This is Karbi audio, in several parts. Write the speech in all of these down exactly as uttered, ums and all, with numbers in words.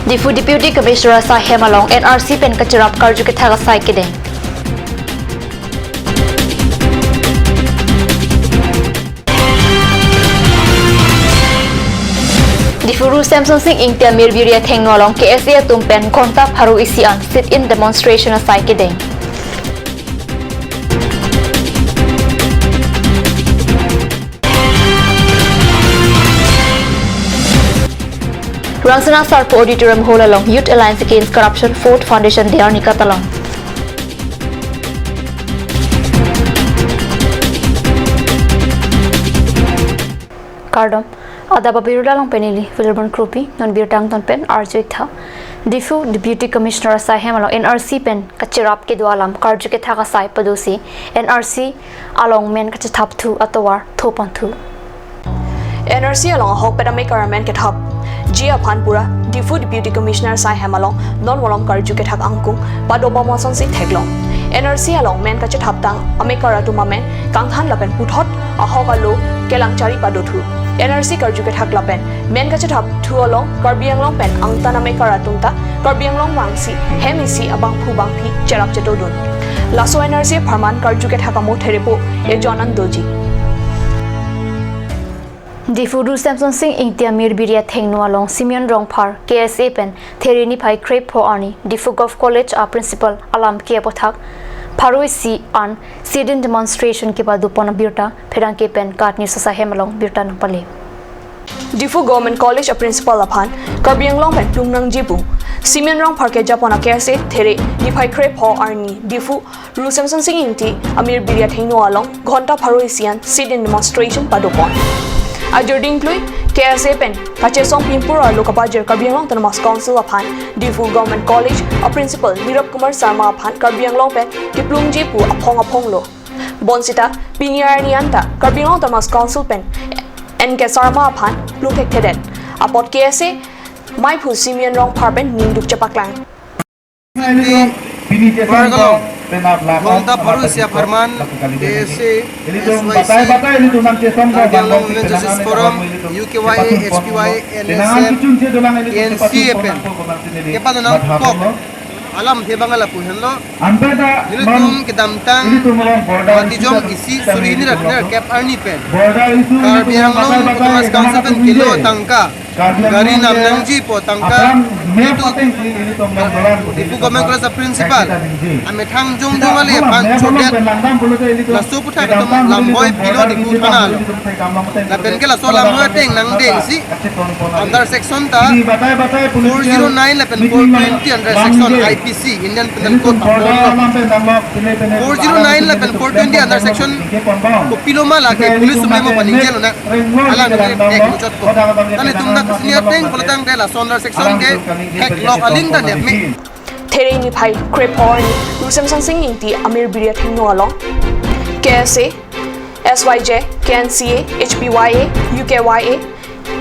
Diphu Deputy Commissioner asai hem along N R C pen kacherap karju kethak asai kedeng. Diphu Ru Semsonsing Ingti Amir Biri athengno along K S A atum pen ghonta pharo isi an sit-in demonstration asai kedeng. Rangsina Sarpo Auditorium Hall along Youth Alliance Against Corruption Fourth Foundation Day arni katalon. Kardom, adap abirta along pen neli Wilburn Kropi, non birta angton pen arju-ik tha. Diphu Deputy Commissioner asai hem along N R C pen kacherap kedo alam karju kethak asai padosi N R C along men kachethapthu atovar thoponthu. N R C along ahokpet amekar amen kethapji aphan pura Diphu Deputy Commissioner asai hem along non malom karju kethak angkung padopon asonsi theklong. N R C along men kachethaptang amekar atum amen kangthan lapen puthot ahok alo kelang chari padothu. N R C karju kethak lapen men kachethapthu along Karbi Anglong pen angtan amekar atum ta Karbi Anglong vangsi hem isi abangphu bangphi cherap chetodun. Laso N R C apharman karju kethak amo therepo ejon an doji. Diphu Ru Semsonsing Ingti Amir Biri athengno along Simeon Rongphar K S A pen there niphai krepho arni Diphu Govt College a Principal alam ke apothak pharo isi an sit-in demonstration kepadopon abirta pherangke pen KAT News asai hem along birta nangpale. Diphu Government College a Principal aphan Karbi Anglong pen plung nangji pu Simeon Rongphar kejapon a K S A there niphai krepho arni Diphu Ru Semsonsing Ingti Amir Biri athengno along ghonta pharo isi an sit-in demonstration padopon. Ajir dingklui K S A pen kachesong pimpur arlo kapajir Karbi Anglong Autonomous Council aphan Diphu Government College a Principal Nirab Kumar Sharma aphan Karbi Anglong pen keplungji pu aphong aphong lo. Bonsita pini arni anta Karbi Anglong Autonomous Council pen N K Sharma aphan plung thekthedet apot K S A maiphu Simeon Rongphar pen ningduk chepaklang. Pini Pargalong, ghonta pharo isi apharman K S A, S Y C, Karbi Anglong Women Justice Forum, U K Y A, H P Y A, N S M, K N C A pen kepadonangkok alam abang lapu henlo. Nelitum kedamtang Matijong isi suri hini ra nerkep arni pen Karbi Anglong Autonomous Council pen kelo tangka, gari nam nangji pu tangka, nelitum Diphu Government College a Principal amethang jongjong ale aphan chodet, laso aputhak atum lamboi pilo Diphu thana lo. Lapen ke laso lamboi ateng nangdengsi under section ta four zero nine lapen four twenty under section I P C, Indian Penal Code pakorlo. Four zero nine lapen four twenty under section kopilo ma lake police atum le mo paningje lonang. Alang le thek muchotpo. Tangte nelitum ta kesini ateng pulo tangte laso under section ke theklok aling ta nepme. There niphai krepho arni Ru Semsonsing Ingti Amir Biri athengno along K S A, S Y J, K N C A, H P Y A, U K Y A,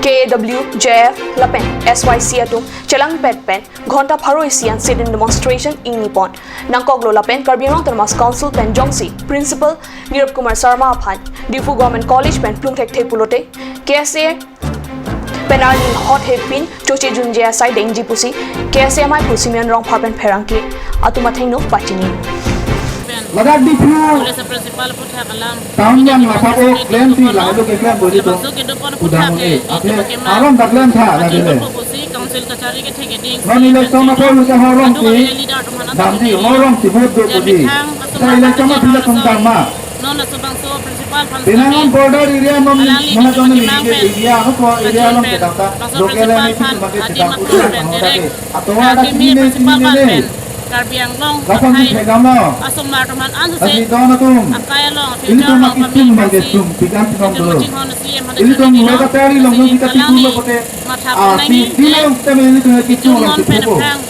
K A W J F lapen S Y C atum chelangpet pen ghonta pharo isi an sit-in demonstration ingnipon nangkoklo lapen Karbi Anglong Autonomous Council pen jongsi Principal Nirab Kumar Sharma aphan Diphu Government College pen plung thekthe pulote K S A pen arni hot hepin choche junje asai dengji pusi K S A maiphu Simeon Rongphar pen pherangke atum athengno pachini. Ladak Diphu College principal aputhak alam town yang lapak o klem ti lahelo keklem bodi to. Labangso kedopon aputhak udang ke, e aple kemang alam dak klem tha lagi le. Pusi council kachari kethek keding. Non election apor uja horong ki damji, horong si vote do bodi. Sa election apor uja tong dam ma. Non laso bangso principal aphan penang sami border area non alangli mona jong ni kemang ke pen area ho ko area along ajin pen kedam ta bangso local principal area ni aphan kitu bagi adim sedang atur pen bang direct hoda ke. Atovar dak kami ini principal ini aphan ini pen Karbi Anglong lapan akhai si thegam lo. Asomar atum aphan ansose asi don atum akai along future along family ilitum makisim bagi si sum pikan pikan dolo. Ilitum loga tari long long kita pitu lo kote. Matha ah, pon nangji si, si le long kita meli tu kitu long pen pitu ko. Aphrang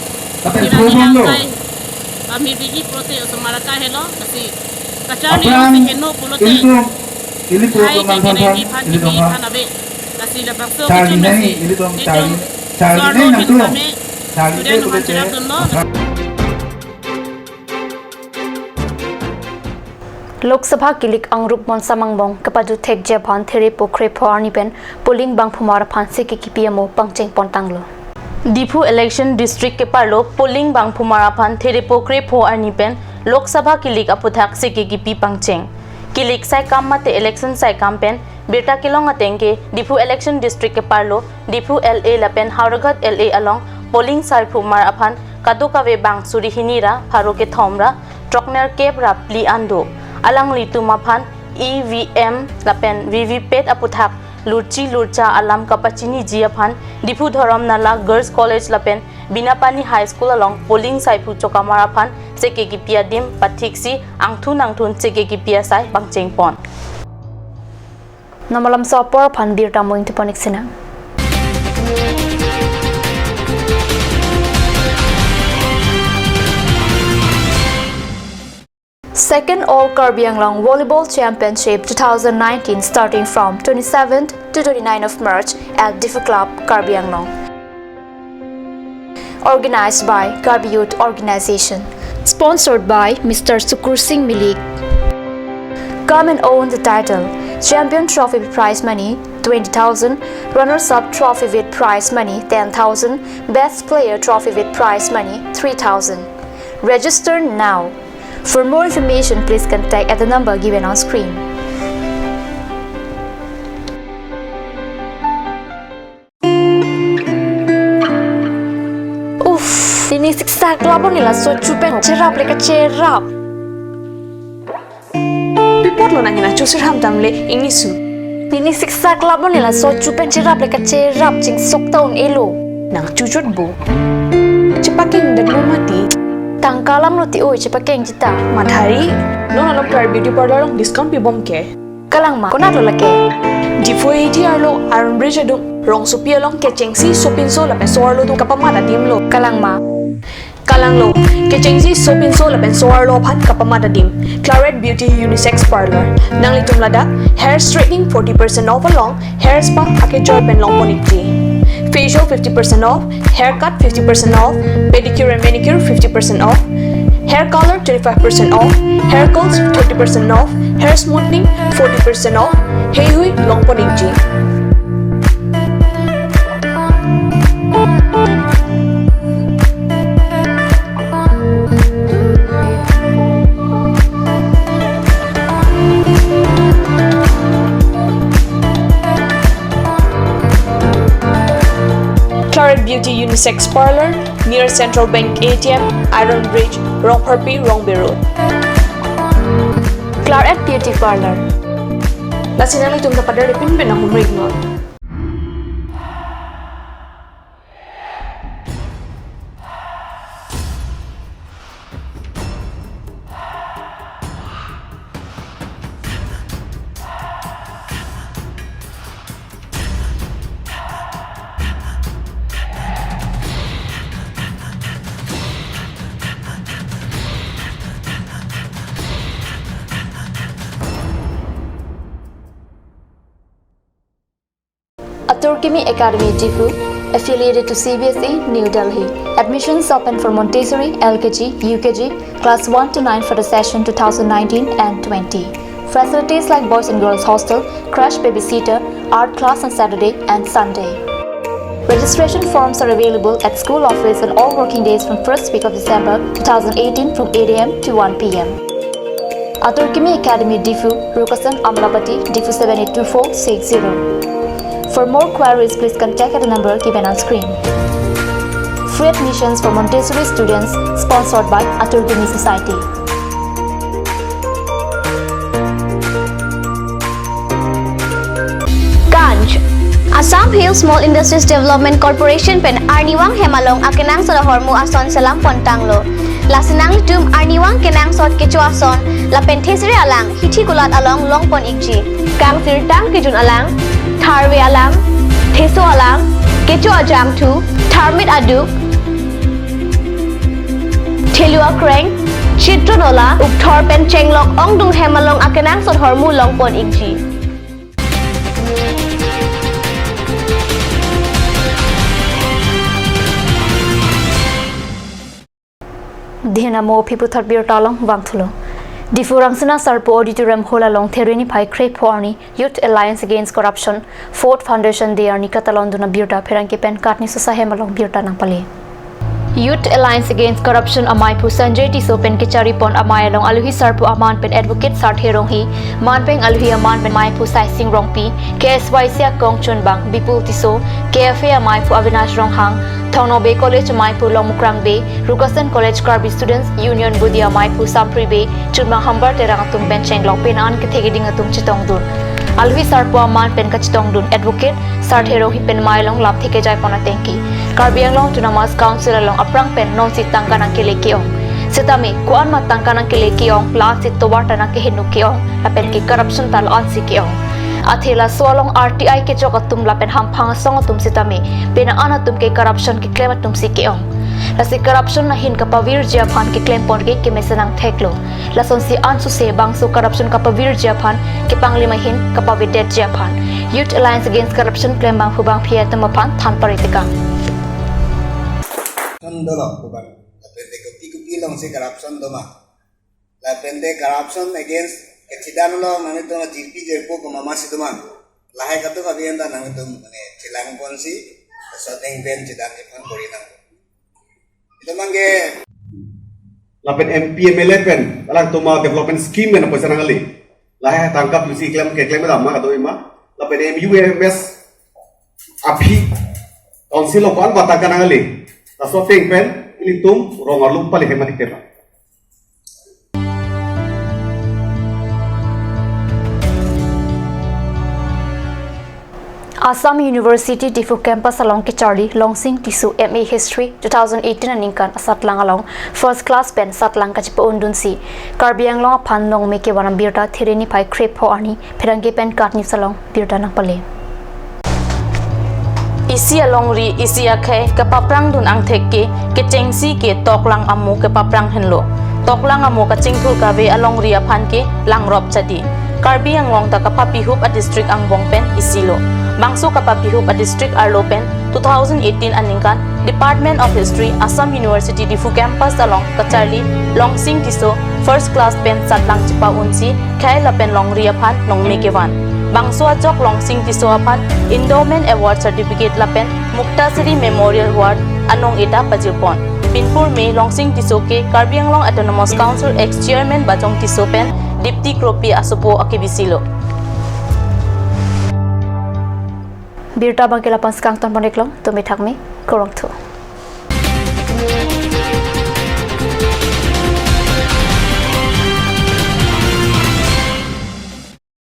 tapi kirangi problem lo. Kami bigi prote osomar akai helo, kasi kacharli aphrang si keno pulote. Ilitum, ilitum hai ke manphan kene phan, di phan, ilitum di phan ave. Kasi labangso charli kechun nai, si ilitum charli, charli suarlo nai nang kin tu. Kame charli student nai tu man cherap dun lo. Aphrang Lok Sabha kilik angrup Monsa Mangbong kepaju thekji aphan therepo krepho arni pen polling bangphumar aphan siki kipi amo pangcheng pontanglo. Diphu election district keparlo polling bangphumar aphan therepo krepho arni pen Lok Sabha kilik aputhak seke kipi pangcheng. Kilik saikam mate election saikam pen birta kelong ateng ke Diphu election district keparlo Diphu L A lapen Howraghat L A along polling saiphumar aphan kadokave bang suri hini ra pharo kethom ra throknerkep ra phli an do. Alanglitum aphan E V M lapen V V P A T aputhak lurchi lurcha alam kapachiniji aphan Diphu Dhorom Nala Girls College lapen Binapani High School along polling saiphu chokamar aphan seke kipi adim pathiksi angthun angthun seke kipi asai pangchengpon. Namalam so apor aphan birta mo ingtipon ik sinang. Second All Karbi Anglong Volleyball Championship two thousand nineteen, starting from twenty-seventh to twenty-ninth of March at Diphu Club, Karbi Anglong. Organized by Karbi Youth Organization. Sponsored by Mister Sukur Singh Milik. Come and own the title. Champion trophy with prize money twenty thousand, runners-up trophy with prize money ten thousand, best player trophy with prize money three thousand. Register now. For more information, please contact at the number given on screen. Uff, pini siksak labon nila so chupen cherap le kacherap. Pi apotlo nangji na chusir ham tam le ingnisu. Pini siksak labon nila so chupen cherap le kacherap chingsok ta un-elo. Nang chuchot bo. Chepakeng dan lo mati. Tangka alam lo ti oi chepakeng jita. Madhari, non along Clarette Beauty Parlour along discount pibom ke. Kalang ma, konat lo lake? Diphu A T R lo Iron Bridge adung rongsopi along kechengsi sopinso lapen so-arlo atum kapamat adim lo. Kalang ma? Kalang lo, kechengsi sopinso lapen so-arlo aphan kapamat adim. Clarette Beauty Unisex Parlour. Nanglitum ladak hair straightening forty percent off along hair spa akejoi pen longpon ikji. Facial fifty percent off, haircut fifty percent off, pedicure and manicure fifty percent off, hair color twenty-five percent off, hair curls thirty percent off, hair smoothing forty percent off, heihui longpon ikji. Clarette Beauty Unisex Parlour, near Central Bank A T M, Iron Bridge, Rongpharpi, Rongbe Road. Clarette Beauty Parlour. Lasi nanglitum ta pader de pinpen nang humrik non. Atur Kimi Academy Diphu, affiliated to C B S E, New Delhi. Admissions open for Montessori, L K G, U K G, class one to nine for the session two thousand nineteen and twenty. Facilities like boys and girls hostel, crash babysitter, art class on Saturday and Sunday. Registration forms are available at school office on all working days from first week of December two thousand eighteen from eight A M to one P M. Atur Kimi Academy Diphu, Rukasan Amlapati, Diphu seven eight two four six zero. For more queries, please contact at the number given on screen. Free admissions for Montessori students, sponsored by Atur Kimi Society. Ganj. Assam Hill Small Industries Development Corporation pen arnivang hem along akenangsot ahormu ason selam pontanglo. Lasi nanglitum arnivang kenangsot kecho ason lapen thesere alang hithi kulat along longpon ikji. Kangsirtang kejun alang, tharve alang, theso alang, kecho ajangthu, tharmit aduk, thelu akreng, chitron ola, ukthor pen chenglok ongdung hem along akenangsot ahormu longpon ikji. Dina mo aphi puthot birta along vangthulo. Diphu Rangsina Sarpo Auditorium Hall along There niphai krepho arni Youth Alliance Against Corruption Fourth Foundation Day arni katalon dun abirta pherangke pen Katni Sosa hem along birta nangpale. Youth Alliance Against Corruption amaiphu Sanjay Tisso pen kecharipon amei along alohi sarpo aman pen Advocate Sarthe Ronghi, manpeng alohi aman pen amaiphu Saising Rongpi, K S Y C akong chunbang Bipul Tisso, K F A amaiphu Avinash Ronghang, Thongno Bey College amaiphu Longmukrang Bey, Rukasen College Karbi Students Union Body amaiphu Sampri Bey, chunbang Hambar Terang atum pen chenglok penang an kethe keding atum chetongdun. Alohi sarpo aman pen kachetongdun Advocate Sarthe Ronghi pen mei along lamthe kejaipon atengke, Karbi Anglong Autonomous Council along aphrang pen nonsi tangka nangkele ke-ong. Setame ko-an ma tangka nangkele ke-ong, la-ansi tovar ta nangkeheno ke-ong, lapen ke corruption ta la-ansi ke-ong. Athe laso along R T I kejok atum lapen hamphang asong atum setame penang an atum ke corruption keklem atumsi ke-ong. Lasi corruption ahin kapavirji aphan keklempon ke kemesen nangtheklo. Lasonsi ansose bangso corruption kapavirji aphan kepanglim ahin kapavedetji aphan Youth Alliance Against Corruption klembangphu bangphi atum aphan than paritekang. Kan dolo kubang. Lapen te kopi kopi alongsi corruption doma. Lapen te corruption against kechidan along nanglitum jirpi jirpo komatmasi doma. Lahai katu kabi anta nanglitum mane chelangponsi, laso ateng pen chidan iphan bori nang. Itum abangke lapen M P, M L A pen alangtum a development scheme pen poisa nangle. Lahai tangka pusi klem keklem dam ma kadoi ma. Lapen M U M S aphi council along ko-an ba tangka nangle. Laso ateng pen ilitum rong arlo pale hem adik tema. Assam University Diphu Campus along kecharli Longsing Tisso M A History two thousand eighteen aningkan asatlang along first class pen satlang kachepa-undunsi Karbi Anglong aphan nongme kevan abirta There niphai krepho arni pherangke pen Katni Sosa along birta nangpale. Isi alongri isi akhei kapaprang dun angthek ke kechengsi ke toklang amo kepaprang henlo. Toklang amo kachingthur kave alongri aphan ke langrop chadi. Karbi Anglong ta kapapihup a district angbong pen isilo. Bangso kapapihup a district arlo pen two thousand eighteen aningkan Department of History, Assam University Diphu Campus along kacharli Longsing Tisso first class pen satlang chepa-unsi khei lapen longri aphan nongme kevan. Bangso ajok Longsing Tisso aphan Endowment Award Certificate lapen Muktasari Memorial Award anong-e ta pajirpon. Pinpur me Longsing Tisso ke Karbi Anglong Autonomous Council ex-chairman Bajong Tisso pen Dipti Kropi asopo akebisilo. Birta abangke la-ansi kangtonpon-iklong, tumi thakmi, kurvangthu.